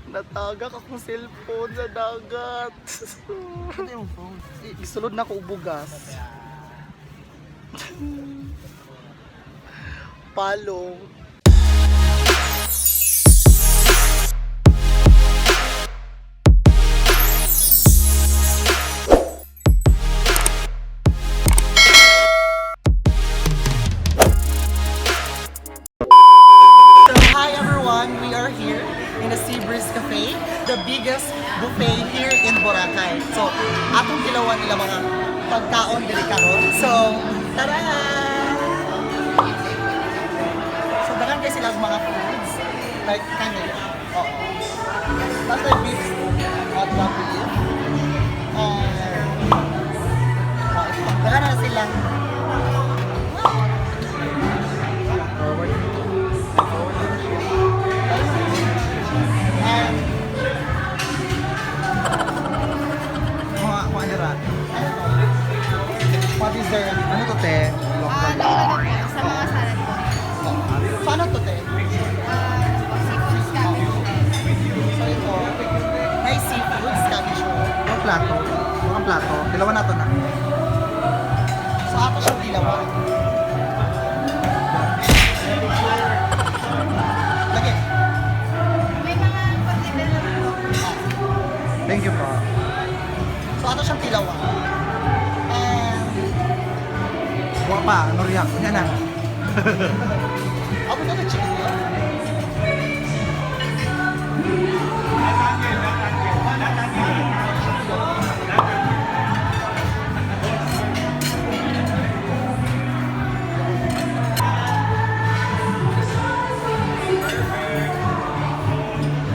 Natagak akong cellphone sa dagat. Ano yung phone? Isulod na ko ubugas. Palong. So, hi everyone! We are here in the Sea Breeze Cafe, the biggest buffet here in Boracay. So, atong tilawan nila mga pagkaon diri karon. So, tara! So, daghan kay sila mga foods like kani. Oo. Tapos may beef, hot dog beef. And, oh, ito. Daghan na silang and Mga ano ra? ano to? What is there? Ano to, te? Ah, ano po, sa mga salad po. So, ano to, te? Ah, seafood scampi. So, ito, may seafood, scampi roll. Mga plato. Mga plato. Dalawa na to na. So, ato siyang dilawan. Lagi. May mga pag-level naman po. Thank you po. So, ato siyang tilawan. And, Buwa pa. Ano riyak? Yan na. ako na na chicken yun.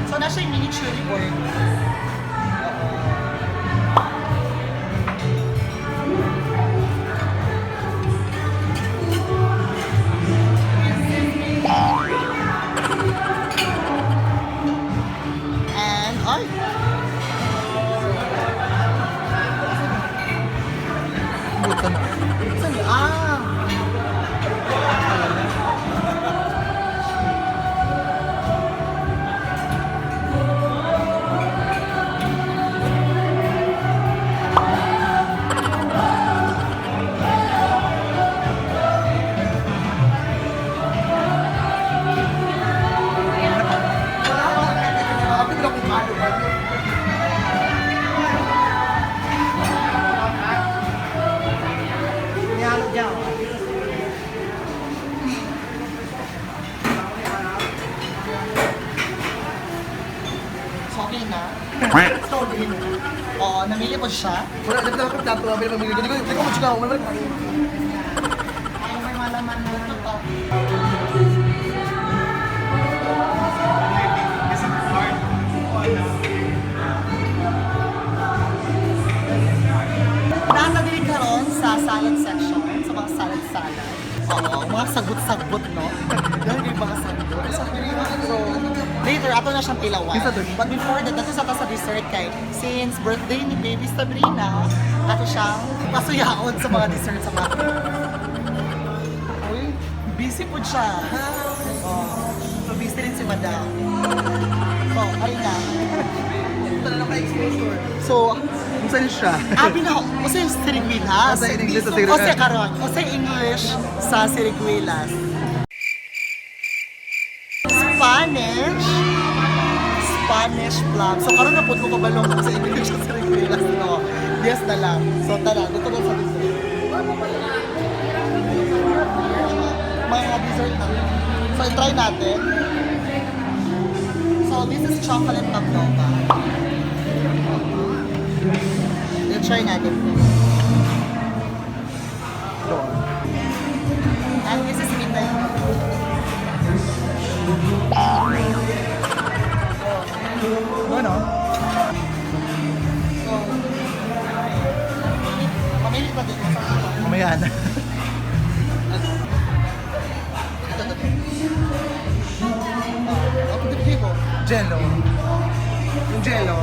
So, nasa yung mini chili board. And, ay! Buto na. Saan yun? Ah! Sabi ko lang kung ano ba. Nihalo niya. Oh. So, okay na. So, okay na. Oo, namili ko siya. Wala, dapat ako plato. Wala, mamili. Hindi ko mo Wala, wala. Ay, may malaman na ito pa. Nasa din karon sa salad section, sa mga salad-salad. Oo, mga sagot-sagot, no? Dahil yung mga sagot. So, later, ato na siyang tilawan. Isa to. But before that, ato sa ta sa dessert kay, since birthday ni Baby Sabrina, ato siyang pasuyaon sa mga dessert sa mga. Uy, busy po siya. Oh, so busy rin si Madam. So, ayun na. Ito na lang ka-exposure. So, Kung saan siya? abi na, o sa Siriguilas. Sa English sa Siriguilas. O sa karon, o sa English sa Siriguilas. Spanish. Spanish plum. So karon na pud ko kabalong ako sa English sa Siriguilas, no. Yes na lang. So tara, dito na sa dessert. Mga dessert na. So i-try natin. So this is chocolate pavlova. I-try natin. And this is midnight. Ano? So, mamili pa din. Mamaya na. Ito, ito. Oh, ako din ko. Jello. Yung jello.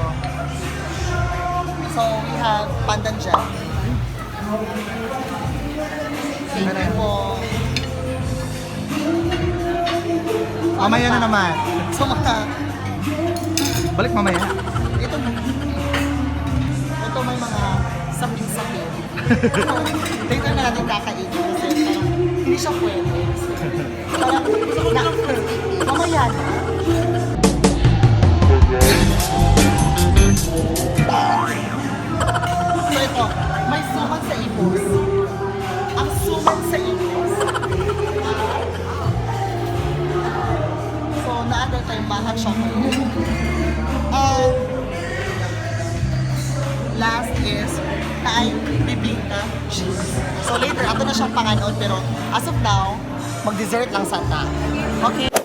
So, we have pandan jelly. Thank you po. Mamaya na naman. So, mga Balik mamaya. Ito na. Ito may mga sapin-sapin. So, later na natin kakainin kasi parang hindi siya pwede. Parang, na, mamaya na. So ito, may suman sa ibos. Ang suman sa ibos. So, naagad tayong mahat chocolate. And last is tayo bibingka cheese. So later, ato na siyang panganood pero as of now, mag-dessert lang sa ta. Okay.